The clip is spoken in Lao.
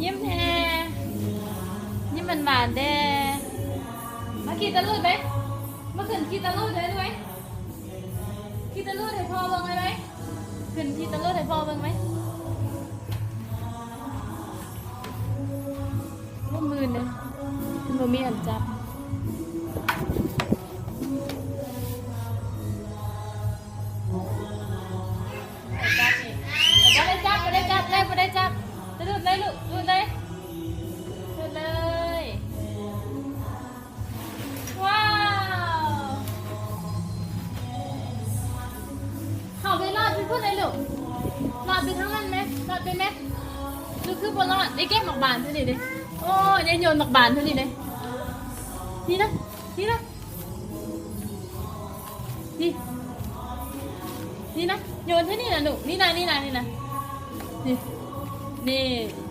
ຍິ້ມແດ່ ຍິ້ມຫວານໆແດ່. ມາຂີ່ຕະຫຼຸດໄປ ມາຂຶ້ນຂີ່ຕະຫຼຸດເດີໄປ ຂີ່ຕະຫຼຸດໃຫ້ພໍ່ເບິ່ງໄປ ຂຶ້ນຂີ່ຕະຫຼຸດໃຫ້ພໍ່ເບິ່ງໄປ. ໂອ້ ມື່ນເດ້ ມັນບໍ່ມີອັນຈັບ. ບໍ່ໄດ້ຈັບ ບໍ່ໄດ້ຈັບເລີຍ ບໍ່ໄດ້ຈັບ. ຕະຫຼຸດເລີຍລູກ ຫຼຸດເລີຍ ຫຼຸດເລີຍ. ວ້າວ ເຂົ້າໄປລອດໄປພຸ້ນເລີຍລູກ ລອດໄປທາງນັ້ນແມະ ລອດໄປແມະ. ລູກຄືບໍ່ລອດ ໄດ້ເກັບໝາກບານເທົ່ານີ້ເດ້. ໂອ້ຍ ໄດ້ໂຍນໝາກບານເທົ່ານີ້ເດ້. ນີ້ນະ ນີ້ນະ ນີ້ ນີ້ນະ ໂຍນເທົ່ານີ້ນະລູກ ນີ້ນະ ນີ້ນະ ນີ້ນະ ນີ້ ນີ້.